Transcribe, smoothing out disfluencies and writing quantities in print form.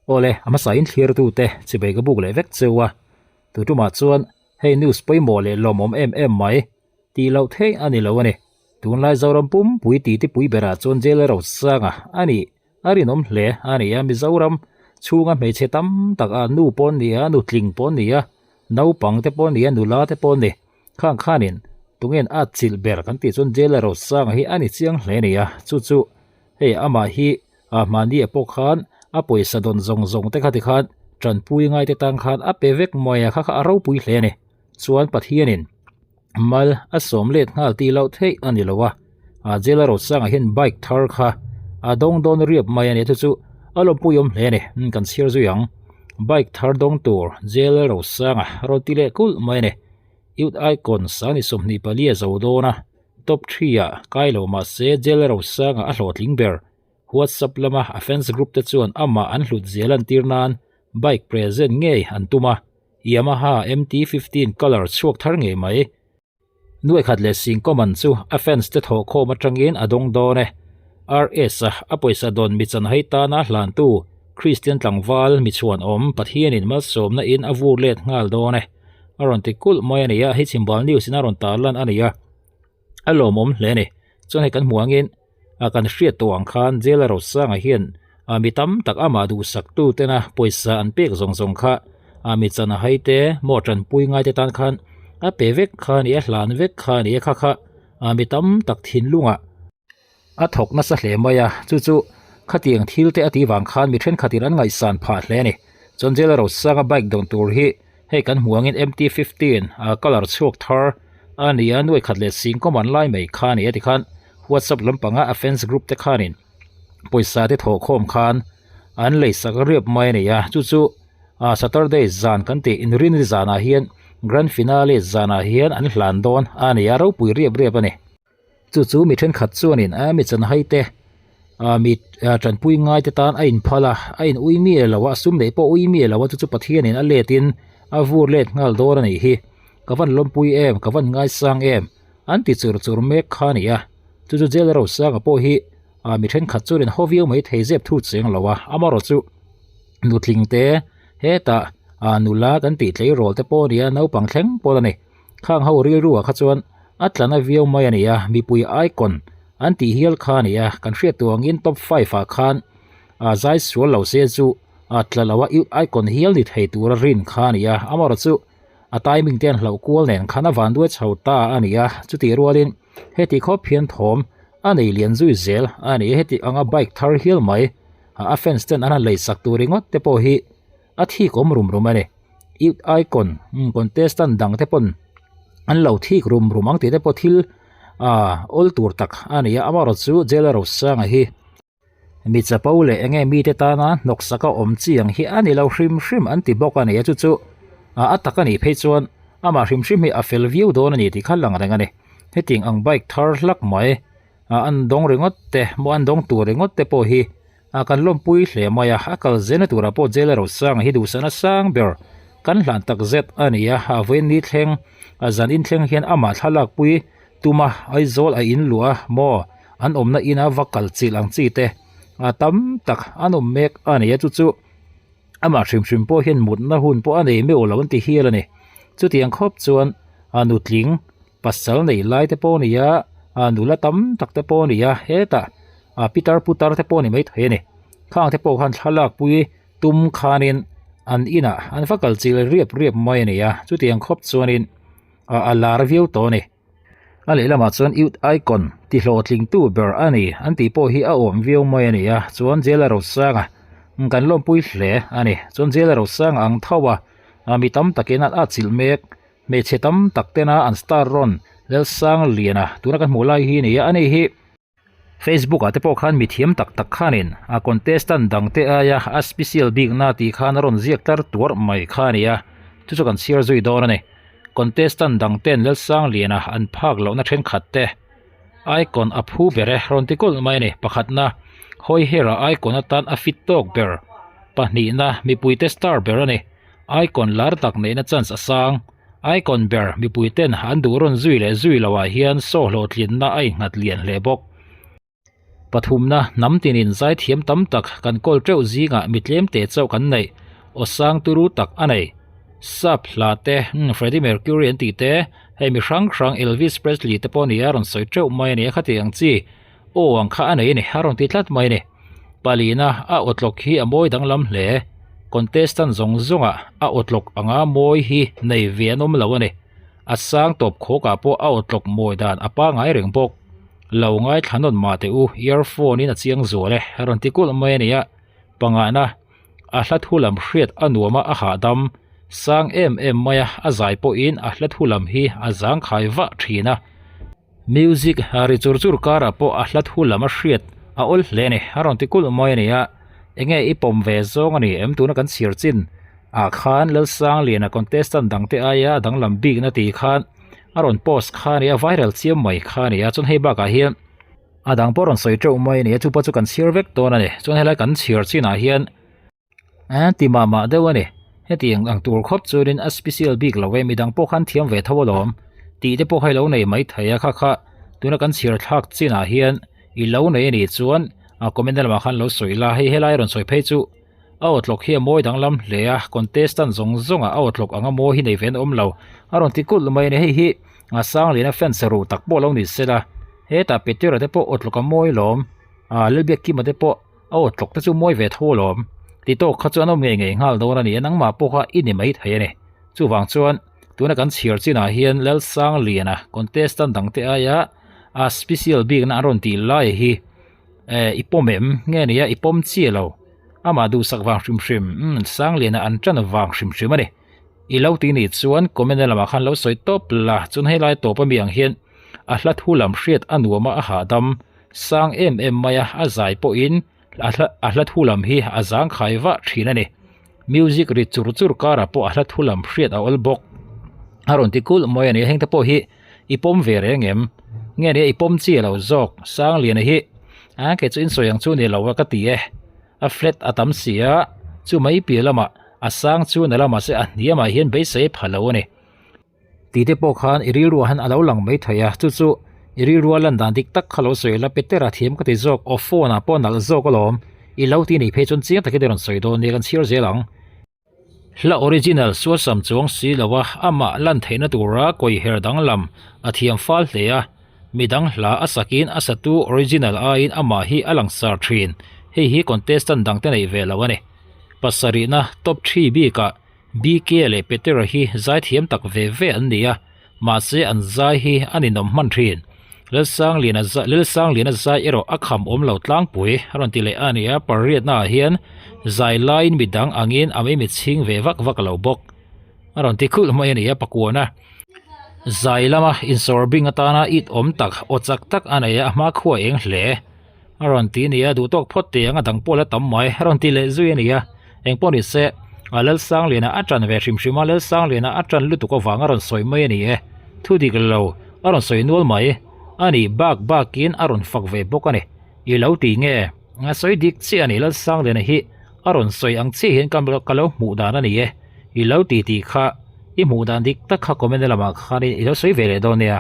Awle, a hmasain thlirtute chibei ka buk leh vek cheu a, tutumah chuan hei news pawimawh leh lawmawm em em mai tih loh theih a ni lo a ni. Tunlai Zoram pumpui titi pui berah chuan jail a rosanga a nih a rinawm hle a ni a, Mizoram chhunga hmeichhe tam tak a nu pawh ni a, nutling pawh ni a, naupang te pawh ni a, nula te pawh ni khang khanin tungen a chilh ber kan tih chuan jail a rosanga hi a ni chiang hle a ni a, chu chu hei amah hi A hmani ah pawh khan a pawisa dawn zawng zawng te kha tikhan tanpui ngai te tan khan a pe vek mai a, kha kha a ropui hle a ni. Chuan Pathianin mal a sawm let nghal tih loh theih a ni lo a, a jail a rosangah hian bike thar kha a dawng dawn riap mai a ni, chu chu a lawmpui awm hle a ni. Kan chhiar zui ang, bike thar dawng tur jail a rosanga rawn ti leh kulh mai a ni. Youth Icon Sani 24 a zo dawn a. Top 3 ah kai lo mahse jail rosanga a hlawhtling ber. WhatsApp lama a fans group te chuan amah an hlut zia lantir nan bike present ngei an tum a, Yamaha MT-15 colour chhuak thar ngei mai. Nuaikhat leh Singkoman chu a fans te thawhkhawm atangin a dawng dawn e. RS-a a pawisa dawn mi chanhai tana hlantu Christian tlangval mi chhuanawm Pathianin malsawmna in a vur let nghal dawn e. A rawn ti kulh mai a ni a, hei chhimbal news in a rawn tarlan a ni a, a lawmawm hle a ni. Chuan hei kan hmuh angin a kan hriat tawh ang khan jail a Rosanga hian a mi tam tak amah duhsak tu tena pawisa an pek zawng zawng kha a mi chan a hai te maw tanpui ngai te tan khan a pe vek kha a ni a, hlan vek kha a ni a, kha kha a mi tam tak thinlungah A thawk nasa hle mai a, chu chu khatiang thil te a tih vang khan mi thenkhatin an ngaihsan phah hle a ni. Chuan Jail Rosanga bike dawn tur hi hei kan hmuh angin MT-15 a colour chhuak thar a ni a, nuai khat leh sing kawm an lai mai kha a ni a tikhan WhatsApp lampanga a fans group te khanin pawisa te thawh khawm khan an lei sak riap mai a ni a, chu chu Saturday zan kan tih inrinni zanah hian grand finale zanah hian an hlan dawn a ni a, ropui riap riap a ni. Chu chu mi thenkhat chuanin a mi chanhai te ah mi tanpui ngai te tan a inphal a, a in ui miah lo a, sum neih pawh ui miah lo a, chu chu Pathianin a letin a vur let nghal dawn a nih hi. Ka van lawmpui em, ka van ngaisang em, an ti chur chur mek kha a ni a. Chu chu jail rosanga pawh hi ah mi thenkhat chuanin haw viau mai thei zep thu cheng lo a, amaherawhchu chu nutling te hetah ah nula kan tih tleirawl te pawh a ni a, naupang thleng pawh a ni. Khang ho rilru ah kha chuan a tlana viau mai a ni a, mipui icon an tih hial kha a ni a, kan hriat tur angin top 5 ah khan a zai sual lo se chu a tla lo a, icon hial ni thei tura rin kha a ni a, amaherawh chu a timing te an hlauh kual nen khan a vanduai chho ta a ni a, chutih rualin heti khawp hian thawm a nei lian zui zel a ni a, heti anga bike thar hial mai a fans ten an han lei sak tur ringawt te pawh hi a thik awm rum rum a ni. Youth icon contestant dang te pawn an lo thik rum rum ang tih te pawh thil ah awl tur tak a ni a amaherawh chu jail a rosanga hi mi chapo leh eng nge mite tana hnawksak a awm chi ang hi a ni lo hrim hrim an ti bawk a ni a chu chu ah a tak a nih phei chuan amah hrim hrim hi a fel viau dawn a ni tih kha lang reng a ni hetiang ang bike thar hlak mai ah an dawng ringawt te maw an dawng tur ringawt te pawh hi A kan lawmpui hle mai a, a kal zelna turah pawh jail a rosang hi duhsana sang ber kan hlan tak zet a ni a, a vawiin ni thleng a zan in thleng hian amah thlalakpui tuma Aizawl a in luah a maw an awmna ina va kal chilh ang chi te a tam tak an awm mek a ni a, chu chu amah hrim hrim pawh hian mutna hun pawh a nei meuh lo an ti hial a ni. Chutiang khawp chuan a nutling pasal nei lai te pawh a ni a, a nula tam tak te pawh a ni a, hetah a pitar putar te pawh a ni maithei a ni. Khang te pawh khan thlalak pui tum khanin an inah an va kal chil riap riap mai a ni a, chutiang khawp chuanin a lar viau tawh a ni. A lehlamah chuan Youth Icon ti hlawhtlingtu ber a ni an tih pawh hi a awm viau mai a ni a, chuan Jail a Rosanga kan lawmpui hle a ni. Chuan Jail a Rosanga ang tho a mi tam takin an atchilh mek hmeichhe tam tak tena an star rawn Lalsangliana tuna kan hmuh lai hi a ni a, ani hi. Facebook ah te pawh khan mithiam tak tak khanin a contestant dang te aia a special bikna tih khan a rawn ziak tar tuarh mai kha a ni a, chu chu kan chhiar zui dawn a ni. Contestant dang ten Lalsangliana an phak lohna thenkhat te icon a phu ber e rawn ti kulh mai a ni. Pakhatna, hawi hera icon atan a fit tawk ber. Pahnihna, mipuite star ber a ni. Icon lar tak neihna chance a sang. Icon ber mipuiten an duh rawn zui leh zui loh ah hian saw hlawhtlinna a innghat lian hle bawk. Pathumna, hnam tinin zaithiam tam tak kan kawl teuh zingah mi tlem te chauh kan neih, aw sang turu tak a nei. Sap hla te, Freddie Mercury an tih te, hei mi hrang hrang Elvis Presley te pawh nia rawn sawi teuh mai a ni a, khati ang chi aw ang kha a nei a ni, a rawn ti tlat mai a ni. Palina, a awtlawk hi a mawi danglam hle. Contestant zawng zawngah a awtlawk anga mawi hi nei ve an awm lo a ni. A sang tawp khawkah pawh a awtlawk mawi dan a pangai reng bawk. Lo ngaithla nawn mah teh u, earphone in a chiang zual e, a rawn ti kulh mai a ni a. Pangahna, a hla thu lam hriat a nuam a, a hahdam sang em em mai a, a zai pawhin a hla thu lam hi a zangkhai vah thin a. Music ri chur chur karah pawh a hla thu lam a hriat a awl hle a ni, a rawn ti kulh mai a ni a. Enge i pawm ve zawng a ni em tuna kan chhiar chin ah khan Lalsangliana contestant dangte aia a danglam bikna tih khan a rawn post kha a ni a, viral chiam mai kha a ni a, chuan hei bakah hian a dang pawh a rawn sawi teuh mai a ni a, chu pawh chu kan chhiar vek dawn a ni, chuan helai kan chhiar chinah hian a ti mah mah deuh a ni, hetiang ang tur khawp chuanin a special bik lo e, midang pawh khan thiam ve tho alawm tih te pawh kha i lo nei mai thei a, kha kha tuna kan chhiar thlak chinah hian i lo nei a nih chuan a comment na lamah khan lo sawi la, hei helai rawn sawi phei chu. A awtlawk hi a mawi danglam hle a, contestant zawng zawngah a awtlawk anga mawi hi nei ve an awm lo. A rawn ti kulh mai a ni, hei hi a Sangliana fans ruh tak pawh lo ni sela, hetah Petera te pawh awtlawk a mawi lawm, ah Lalbiakkima te pawh a awtlawk te chu mawi ve tho alawm. Ti tawk kha chu an awm ngei ngei nghal dawn a ni a, nangmah pawh kha i ni mai thei a ni. Chuvang chuan tuna kan chhiar chinah hian Lalsangliana contestant dangte aia a special bikna an rawn tih lai hi Eh, i pawm em? Nge nia, i pawm chiah lo. Amah duhsak vang hrim hrim, umm, Sangliana an ṭan vang hrim hrim a ni. I lo ti nih chuan comment na lamah khan lo sawi tawp la, chuan helai tawp ami ang hian a hla thu lam hriat a nuam a, a hahdam sang em em mai a, a zai pawhin a hla a hla thu lam hi a zangkhai vah thin a ni. Music ri chur chur karah pawh a hla thu lam hriat a awl bawk. A rawn ti kulh mawi a ni, hengte pawh hi I pawm ve reng em? Nge nia i pawm chi lo zawk Sangliana hi a kei chu in sawi ang chu ni lo a ka ti e. A flat a tam si a, chu mai piah lamah a sang chu na lamah se a hniamah hian beisei pha lo a ni. Tih te pawh khan i rilruah hian a lo lang mai thei a, chu chu i rilrua lan dan dik tak kha lo sawi la Petera thiam ka ti zawk aw phone ah pawh nalh zawk alawm i lo ti nih phei chuan chiang takin i rawn sawi dawn nia kan chhiar zel ang. Hla original sualsam chuang si lo a, amah lan theihna tura kawiher danglam a thiam fal hle a, midang hla a sakin a satu original aiin amah hi a langsar thin, hei hi contestant dangte neih ve lo a ni. Pasarihna top thi bikah BK leh Petera hi zaithiam tak ve ve an ni a, Mahse an zai hi a ninawm hman thin. Lalsangliana zai Lalsangliana zai erawh a kham awm lo tlangpui a rawn ti leh a ni a, pariatna ah hian zai laiin midang angin a mei mitchhing ve vak vak lo bawk a rawn ti khulh mai a ni a, pakuana zai lama insawr bing atana it awm tak aw chak tak a nei a, a hma khua eng hle. A rawn ti nia, duh tawk phawt teh ang a dang pawh la tam mai, a rawn ti leh zui a nia. Eng pawh ni se, a Lalsangliana a ṭan ve hrim hrim a, Lalsangliana a ṭan lutuk avang a rawn sawi mai a ni e. Thu dik lo, a rawn sawi nual mai. A nih bak bakin a rawn fak ve bawk a ni. I lo ti nge? A sawi dik chiah a ni, Lalsangliana hi a rawn sawi ang chiah hian ka lo hmuh dan a ni e. I lo ti tih kha, i hmuh dan dik tak kha comment lamah khanin i lo sawi ve leh dawn nia.